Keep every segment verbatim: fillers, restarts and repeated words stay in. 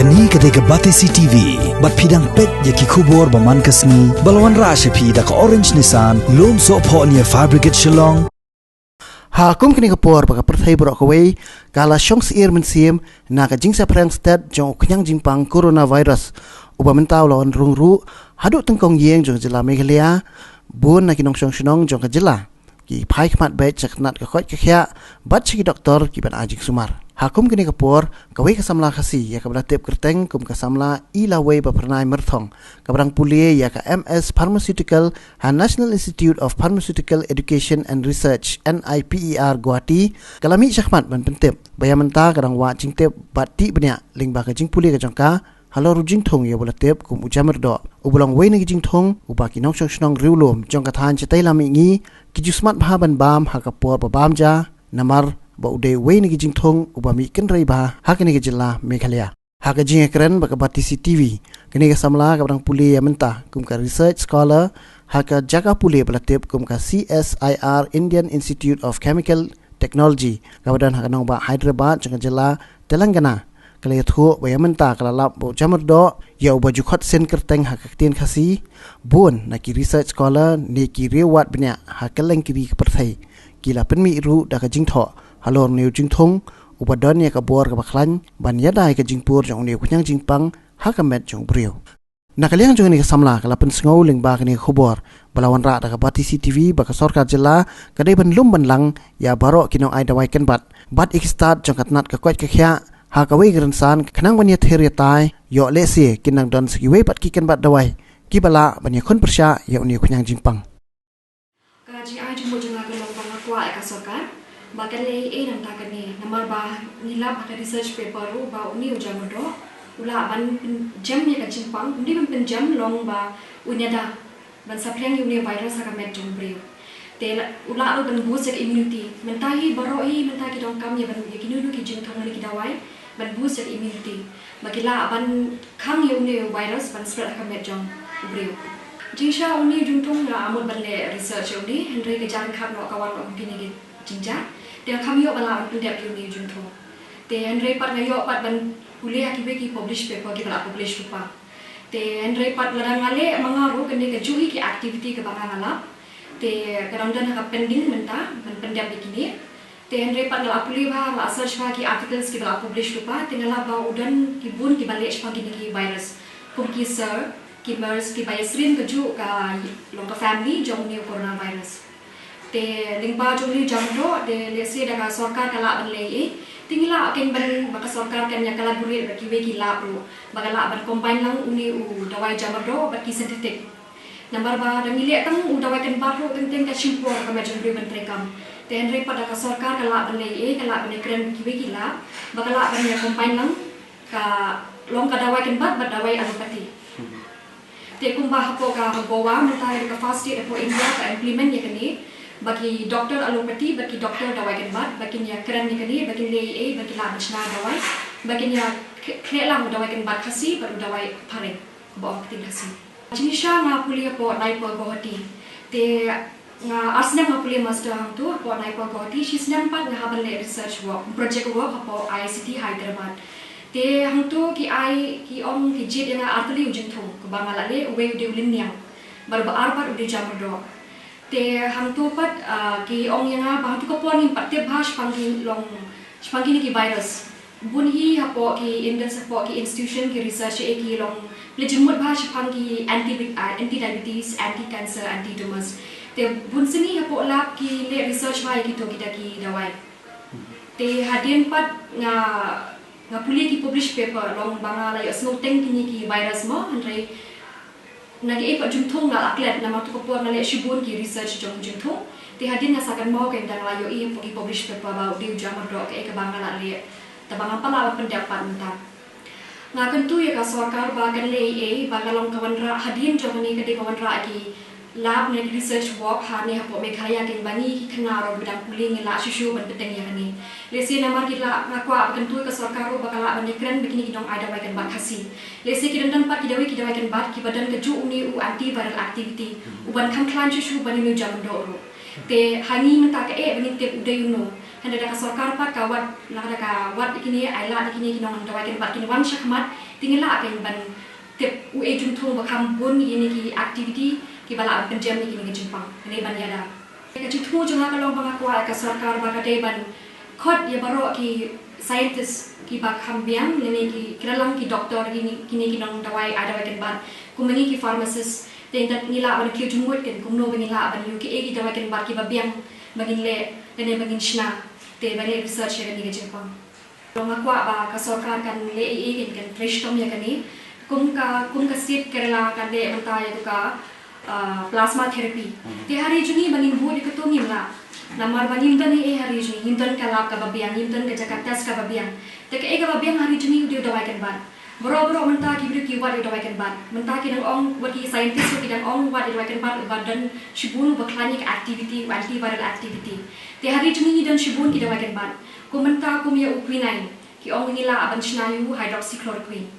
Kane ka dei ka Batesi T V, bad phi dang peit ïa ki khubor ba man ka sngi, ba la wanrah sha phi da ka Orange Nissan, Lumsohphoh near Fire Brigade Shillong. Ha kum kane ka por ba ka pyrthei baroh kawei ka la shong syier mynsiem na ka jingsaphriang stet jong u khñiang jingpang coronavirus, uba mynta u la wan rung ruh haduh tyngkong ïing jong ka jylla Meghalaya, bun na ki nongshong shnong jong ka jylla ki phai khmat beit sha ka tnat ka koit ka khiah bad sha ki doktor ki ban ai jingsumar. Ha kum kane ka por, kawei ka samla Khasi ïa kaba la tip kyrteng kum ka samla Ilawei Baphyrnai Myrthong, kaba dang pule ïa ka M S Pharmaceutical ha National Institute of Pharmaceutical Education and Research, N I P E R, Guwahati, ka la mih shakhmat ban pyntip ba ïa mynta ka dang wad jingtip bad tih bniah lyngba ka jingpule ka jong ka halor u jingthung ïa uba la tip kum u jamyrdoh, uba long uwei na ki jingthung uba ki nongshong shnong riewlum jong ka thaiñ Shatei Lammihngi ki ju smat bha ban bam ha ka por ba bam ja, namar ba u dei uwei na ki jingthung uba mih kynrei bha ha kane ka jylla Meghalaya. Ha ka jingïakren bad ka Batesi T V, kane ka samla kaba dang pule ïa mynta kum ka research scholar ha ka jaka pule ba la tip kum ka C S I R Indian Institute of Chemical Technology, kaba don ha ka nongbah Hyderabad jong ka jylla Telangana, ka la ïathuh ba ïa mynta ka la lap ba u jamyrdoh ïa uba ju khot sien kyrteng ha ka ktien Khasi, bun na ki research scholar ne ki riewwad bniah ha kylleng ki ri ka pyrthei ki la pynmih ruh da ka jingthoh halor une u jingthung uba don ïa ka bor kaba khlaiñ ban ïada ïa ka jingpur jong une u khñiang jingpang ha ka met jong u briew. Na ka liang jong kane ka samla ka la pynsngew lyngba kane ka khubor ba la wanrah da ka Batesi T V ba ka sorkar jylla ka dei ban lum ban lang ïa baroh ki nongai dawai kynbat bad ïa ki stad jong ka tnat ka koit ka khiah ha kawei ka rynsan, khnang ban ïathir ïatai ïoh lehse kin nang don sa kiwei pat ki kynbat dawai kiba lah ban ïakhun pyrshah ïa une u khñiang jingpang. Ka jingai jingmut jong nga ka long ba nga kwah ïa ka sorkar ba kan leh ei ei na ka bynta kane, namar ba ngi lap ha ka research paper ruh ba une u jamyrdoh u lah ban pynjem ïa ka jingpang, um dei ban pynjem, long ba un ïada ban saphriang ïa une u virus ha ka met jong u briew. Te la, u lah ruh ban boost ïa ka immunity. Mynta hi baroh hi mynta ki donkam ïa ban, ïa kino kino ki jingthung ne ki dawai ban boost ïa ka immunity, ba ki lah ban khang ïa une u virus ban spread ha ka met jong u briew. Jingshisha une u jingthung nga mut ban leh research ïa une, hynrei ka jingkhat noh ka wan noh kum kine ki jingjia. Te nga kham ïoh ba lah ban pyndep ïa une u jingthung. Te hynrei pat nga ïoh pat ban pule ha kiwei ki publish paper kiba la publish lypa. Te hynrei pat lada nga leh ma nga ruh kane ka juh hi ki activity kaba nga nga lap. Te ka dang don ha ka pending mynta ban pyndep ïa kine. Te hynrei pat nga la pule bha, nga la search bha ki articles kiba la publish lypa, te nga lap ba u don ki bun kiba leh shaphang kine ki virus, kum ki SARS, ki MERS, kiba ïasyriem kajuh ka long ka family jong une u coronavirus. Te lyngba jong une u jamyrdoh, te lehse da ka sorkar ka lah ban leh ei ei, te ngi lah kein ban, ba ka sorkar kan ïa collaborate bad kiwei ki lab ruh ba ka lah ban combine lang une u dawai jamyrdoh bad ki synthetic. Namar ba da ngi leh tang u dawai kynbat ruh teng teng ka shim por ha ka met jong u briew ban treikam. Te hynrei pat da ka sorkar ka lah ban leh ei ei, ka lah ban ïakren bad kiwei ki lab ba ka lah ban ïa combine lang, ka long ka dawai kynbat bad dawai allopathy. Te kumba hapoh ka Goa mynta ka dei ka first state hapoh India ka implement ïa kane, ba ki doctor allopathy bad ki doctor dawai kynbat ba kin ïakren ïa kane, ba kin leh ei ei ba ki lah ban shna dawai, ba kin ïa kh-, khleh lang u dawai kynbat Khasi bad u dawai phareng ba ong ktien Khasi. Jingshisha nga pule hapoh NIPER Guwahati. Te nga ar snem nga pule master hangto hapoh NIPER Guwahati, shi snem pat nga hap ban leh research work, project work hapoh IICT Hyderabad. Te hangto ki ai, ki ong, ki jied ïa nga ar tylli u jingthung kaba nga la leh, uwei u dei u lynñiang, bad uba ar pat u dei u jamyrdoh. Te hangto pat, ah, ki ong ïa nga ba hangto ka por ngim pat tip bha shaphang ki long, shaphang kine ki virus. Bun hi hapoh ki indus, hapoh ki institution ki research ei ei ki long, pynleit jingmut bha shaphang ki anti, ah, anti diabetes, anti cancer, anti tumors. Te bun sngi hapoh lab ki leh research bha ïa kito kita ki dawai. Te hadien pat nga, nga pule ki publish paper, long ba nga la ïohsngew teng kine ki virus mo, hynrei na kiei pat jingthung nga la klet, namar to ka por nga leh shibun ki research jong jingthung. Te hadien nga sa kynmaw kein da nga la ïohi hapoh ki publish paper ba u dei u jamyrdoh, kaei kaba nga la leh, te ba ngam pat lah ban pyndep pat mynta. Nga kyntu ïa ka sorkar ba kan leh ei ei, ba ka long ka wanrah hadien jong kane, ka dei ka wanrah ki lab ne ki research work ha ne hapoh Meghalaya, kein ba ngi ki khynnah ruh ba dang pule ngi lah shuh shuh ban bteng ïa kane. Lehse namar ki lah, nga kwah ba kyntu ïa ka sorkar ruh ba ka lah ban ïakren bad kine ki nongai dawai kynbat Khasi. Lehse ki don don pat ki dawai, ki dawai kynbat kiba don kajuh une u antiviral activity uban kham khlaiñ shuh shuh ban ïa une u jamyrdoh ruh. Te ha ngi mynta kaei ba ngin tip u dei uno? Hynrei da ka sorkar pat ka wad, lada ka wad ïa kine, ai lad ïa kine ki nongdawai kynbat kin wan shakhmat, te ngi lah ban tip u e jingthung ba kham bun ïa kine ki activity kiba lah ban pynjem ïa kine ki jingpang. Kane ban ïada. Ka jingthung jong nga ka long ba nga kwah ka sorkar ba ka dei ban khot ïa baroh ki scientist kiba kham biang, lane ki, ki la long ki doctor, kine, kine ki nongdawai, ai dawai kynbat, kum ma ngi ki pharmacist. Te ngi lah ban kiew jingmut kin kumno ba ngi lah ban ïoh kiei ki dawai kynbat kiba biang ba ngin leh lane ba ngin shna. Te ba ngin leh research ïa kane ka jingpang. Nga kwah ba ka sorkar kan leh ei ei, kan, kan trei shitom ïa kane. Kum ka, kum ka state Kerala kan leh mynta ïa ka, ah, plasma therapy. Te ha ri jong ngi ba ngin bud ïa kato ngim lah. Namar ba ngim don ei ei ha ri jong ngi, ngim don ka lab kaba biang, ngim don ka jaka test kaba biang. Te kaei kaba biang ha ri jong ngi u dei u dawai kynbat. Baroh baroh mynta ki briew ki wad ïa u dawai kynbat. Mynta ki dang ong, wat ki scientist ki dang ong wad ïa u dawai kynbat uba don shibun, uba khlaiñ ïa ka activity, u antiviral activity. Te ha ri jong ngi don shibun ki dawai kynbat. Kum mynta kum ïa u quinine, ki ong ngi lah ban shna ïa u hydroxychloroquine.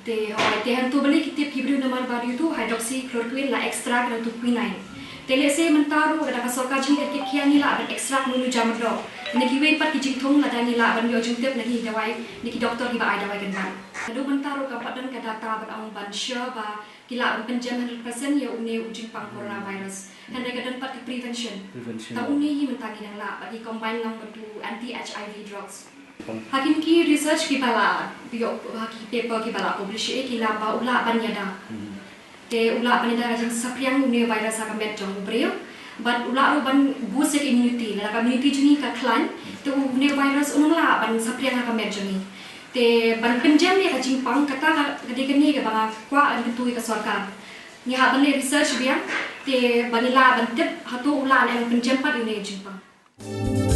Te hooid, te hangto balei ki tip ki briew namar ba ïa uto u hydroxychloroquine la extract na uto u quinine. Te lehse mynta ruh lada ka sorkar jong ngi kan kit khia, ngi lah ban extract na uno u jammerdor. Te na kiwei pat ki jingthung lada ngi lah ban ïoh jingtip na ki dawai, na ki doktor kiba ai dawai kynbat. Naduh mynta ruh kam pat don ka data ban ong ban sure ba ki lah ban pynjem hundred percent ïa une u jingpang coronavirus. Hynrei ka don pat ka prevention. Prevention. Tang une hi mynta ngi dang lah bad ngi combine lang bad u anti H I V drugs. Ha kine ki research kiba la ïoh, ha ki paper kiba la publish, eh, ki la ba u lah ban ïada. Te u lah ban ïada ka jingsaphriang une u virus ha ka met jong u briew. Bad u lah ruh ban boost ïa ka immunity. Lada ka immunity jong ngi ka khlaiñ, te une u virus um lah ban saphriang ha ka met jong ngi. Te ban pynjem ïa ka jingpang, kata ka, ka dei kane kaba nga kwah ban kyntu ïa ka sorkar. Ngi hap ban leh research biang, te ba ngi lah ban tip hato u lah ne em ban pynjem pat ïa une u jingpang.